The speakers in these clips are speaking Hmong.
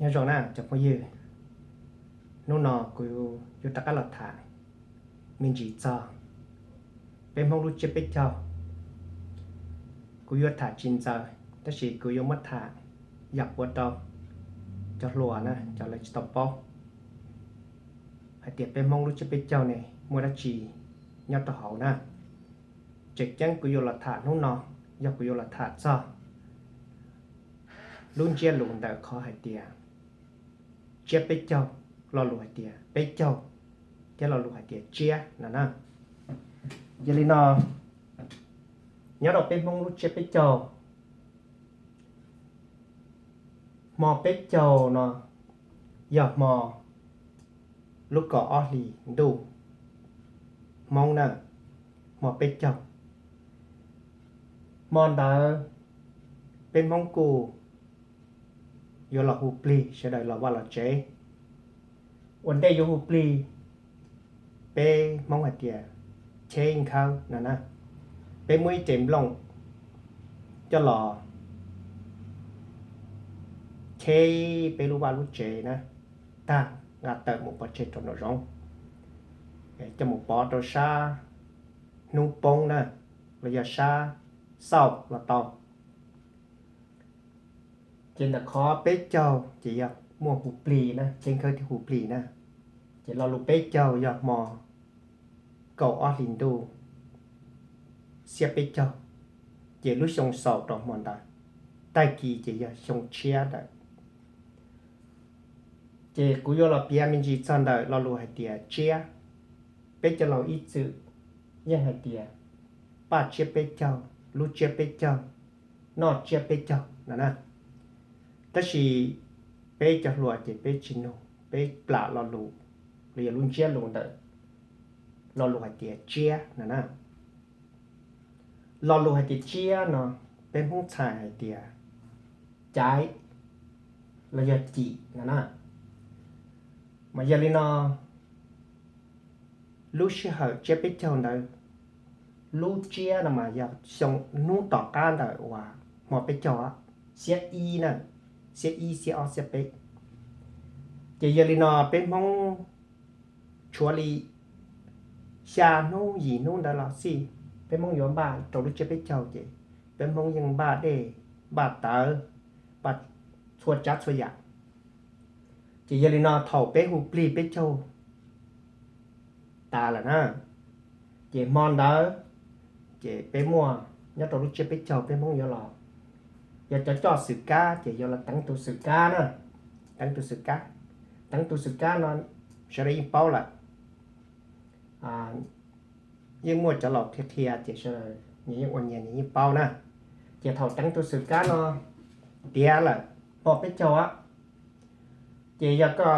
Nyob zoo na cov phooj ywg, hnub no kuv yuav rov qab los tham me ntsis txog peb Hmoob lub tsiab peb caug. Kuv yuav tham tsis ntxaws, tab sis kuv yuav muab tham yam ua rau cov hluas na, cov lawv tsis tau paub hais tias peb Hmoob lub tsiab peb caug ne muaj dab tsi nyob rau hauv na. Tseem ceeb kuv yuav los tham hnub no, yog kuv yuav los tham txog lub ntsiab lus ntawm qhov hais tias tsiab peb caug, lo lus hais tias peb caug, thiab lo lus hais tias tsiab no na. Yog li no, nyob rau peb Hmoob lub tsiab peb caug, hmo peb caug no yog hmo lub kaum ob hlis ntuj Hmoob na, hmo peb caug. Hmo ntawd peb Hmoob kuj yuav los hu plig sawv daws los vaj los tsev. Ua ntej yuav hu plig, peb Hmoob hais tias cheb nkhawb no na, peb muab ib cev nplooj coj los cheb peb lub vaj lub tsev na, tag nqa tawm mus pov tseg rau nraum zoov, coj mus pov rau sab hnub poob na, los yog sab xauj los tau. Ces ntawm qhov peb caug ces yog muaj hu plig na, cheb nkhawb thiab hu plig na. Ces lo lus peb caug yog hmo kaum ob hlis ntuj xiab peb caug, ces lub xyoo xaus rau hmo ntawd, tag kis ces yog xyoo tshiab ntawd. Ces kuv yuav los piav me ntsis txog ntawm lo lus hais tias tsiab. Peb cov laus ib txwm yeej hais tias paj tsiab peb caug, lub tsiab peb caug, noj tsiab peb caug no na. Tab sis peb cov hluas ces peb tsis nug, peb plam lo lus los yog lub ntsiab lus ntawm lo lus hais tias tsiab no na. Lo lus hais tias tsiab no, peb Hmoob txhais hais tias caiv los yog cim no na. Mas yog li no, lub sij hawm tsiab peb caug ntawd, lub tsiab no mas yog xyoo hnub tom qab ntawm uas hmo peb caug, xiab ib na, xiab ib, xiab ob, xiab peb. Ces yog li no peb Hmoob tshuav li xya hnub yim hnub ntawd los xij, peb Hmoob yuav npaj rau lub tsiab peb caug ces peb Hmoob yeej npaj dej, npaj tawv, npaj txhua tsav txhua yam. Ces yog li no thaum peb hu plig peb caug tas lawm na, ces hmo ntawd ces peb muaj nyob rau lub tsiab peb caug peb Hmoob yuav los, yog cov coj xwm kab ces yuav los teev tus xwm kab na, teev tus xwm kab. Teev tus xwm kab no sawv daws yeej paub lawm, yeej muaj cov laus qhia qhia ces sawv daws nyias yeej ua nyias nyias yeej paub na. Ces thaum teev tus xwm kab no tiav lawm hmo peb caug, ces yog koj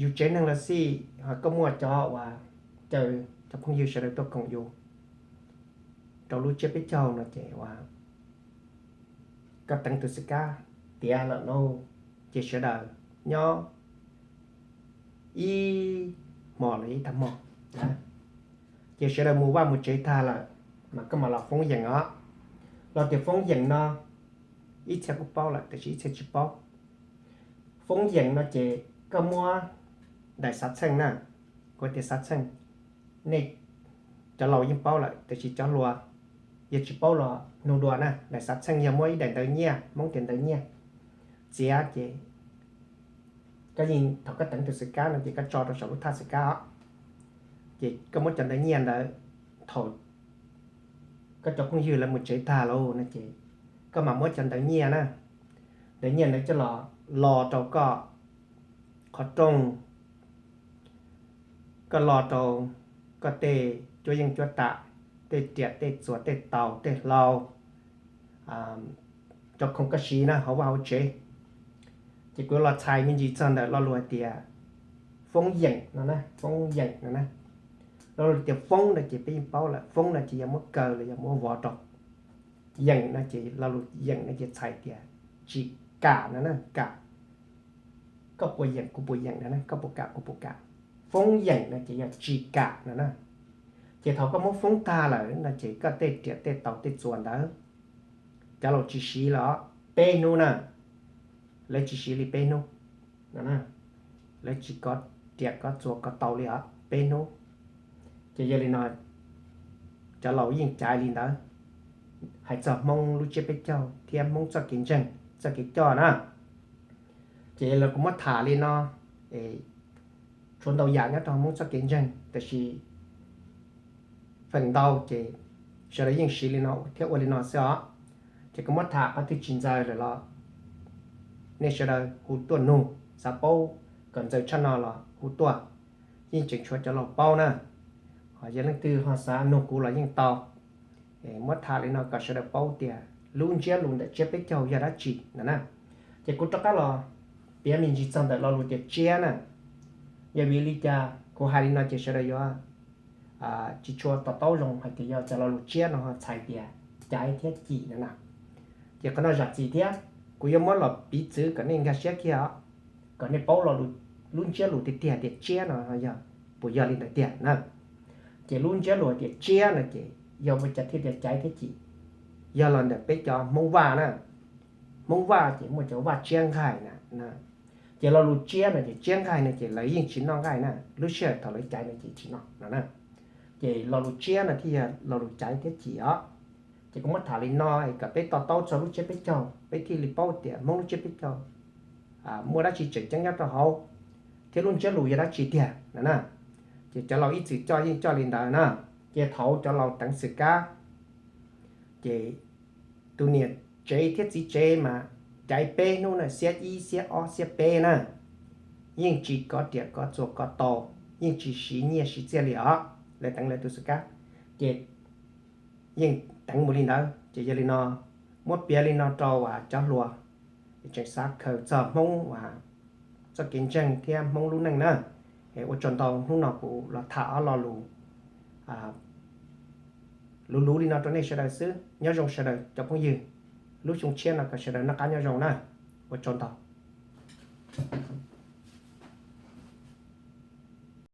yug tsev neeg los xij, ho koj muaj cov uas caw cov phooj ywg sawv daws tuaj koom yus rau lub tsiab peb caug no ces uas koj teev tus xwm kab tiav lawm lauj, ces sawv daws nyob ib hmo los ib tag hmo, ces sawv daws mus vaj mus tsev tag lawm, mas koj mam los foob yeem os. Los tias foob yeem no ib txhia kuj paub lawm tiam sis ib txhia tsis paub. Foob yeem no ces koj muab daim xav txheej na, kuv tias xav txheej, nej cov laus yeej paub lawm tiam sis cov hluas yog tsis paub los nug dua na. Daim xav txheej yog muab ib daim ntawv nyiaj, Hmoob tias ntawv nyiaj, txiav ces koj yeej thaum koj teev tus xwm kab no ces koj tso rau saum lub thaj xwm kab os. Ces koj muab cov ntawv nyiaj ntawd, thaum koj cov phooj ywg lawv mus tsev tag lauj no ces koj mam muab cov ntawv nyiaj na, ntawv nyiaj ntawd coj los lo rau koj qhov rooj, koj lo rau koj tej cuab yeej cuab tam, tej riam tej txuas tej taus tej hlau, cov khoom koj siv na hauv vaj hauv tsev. Ces kuv los txhais me ntsis txog ntawm lo lus hais tias foob yeem no na, foob yeem no na. Lo lus tias foob no ces peb yeej paub lawm, foob no ces yog muab kaw los yog muab vov rau. Yeem no ces lo lus yeem no ces txhais tias tsis kam no na, kam. Koj puas yeem kuv puas yeem no na, koj puas kam kuv puas kam. Foob yeem no ces yog tsis kam no na. Ces thaum koj muab foob tag lawm no ces koj tej riam tej taus tej txuas ntawd cov laus tsis siv lawm peb hnub na, lawv tsis siv li peb hnub. Lawv tsis kov riam kov txuas kov tau li os peb hnub. Ces yog li no cov laus yeej caiv li ntawd, hais txog Hmoob lub tsiab peb caug thiab Hmoob txoj kev ntseeg txoj kev coj na. Ces los kuv muab tham li no, tshuav ntau yam nyob rau Hmoob txoj kev ntseeg, tab sis feem ntau ces sawv daws yeej siv li no thiab ua li no xwb os. Ces kuv muab tham qhov twg tsis ntxaws lawm los nej sawv daws hu tuaj nug, xav paub kom ntxaws tshaj no los hu tuaj, yeej tseem tshuav cov laus paub na. Ho yog leej twg ho xav nug kuv los yeej tau. Muab tham li no kom sawv daws paub tias lub ntsiab lus ntawm tsiab peb caug yog dab tsi no na. Ces kuv rov qab los piav me ntsis txog ntawm lo lus tias tsiab na. Yog vim li cas kuv hais li no ces sawv daws yuav tsis tshua to taub zoo hais tias yog cov lo lus tsiab no txhais tias caiv thiab cim no na. Ces qhov no zam txim thiab, kuv yuav muab los piv txwv kom nej nkag siab kiag os, kom nej paub lo lus, lub ntsiab lus tiag tiag tias tsiab no yog puas yog li ntawd tiag na. Ces lub ntsiab lus tias tsiab no ces yog ua cas thiaj tias caiv thiab cim, yog los ntawm peb cov Hmoob Vaj na. Hmoob Vaj ces muaj cov vaj tsiab nqaij na. Ces lo lus tsiab no ces tsiab nqaij no ces lawv yeej tsis noj nqaij na, lub sij hawm thaum lawv caiv no ces tsis noj no na. Ces lo lus tsiab no thiaj yog lo lus caiv thiab cim os. Ces kuv muab tham li no kom peb to taub txog lub tsiab peb caug, peb thiaj li paub tias Hmoob lub tsiab peb caug muaj dab tsi tseem ceeb nyob rau hauv, thiab lub ntsiab lus yog dab tsi tiag no na. Ces cov laus ib txwm coj yeej coj li ntawd na. Ces thaum cov laus teev xwm kab, ces tus niam tsev thiab txiv tsev mas caiv peb hnub na, xiab ib, xiab ob, xiab peb na, yeej tsis kov riam kov txuas kov tau, yeej tsis siv nyiaj siv txiaj li os. Lawv teev lawv tus xwm kab, ces yeej teev mus li ntawd. Ces yog li no, muab piav li no rau cov hluas tseem xav khaws txog Hmoob txoj kev ntseeg thiab Hmoob lub neej na. Ua tsaug ntau, hnub no kuv los tham ob lo lus luv luv li no rau nej sawv daws xwb. Nyob zoo sawv daws cov phooj ywg, lub xyoo tshiab no kom sawv daws noj qab nyob zoo na. Ua tsaug ntau.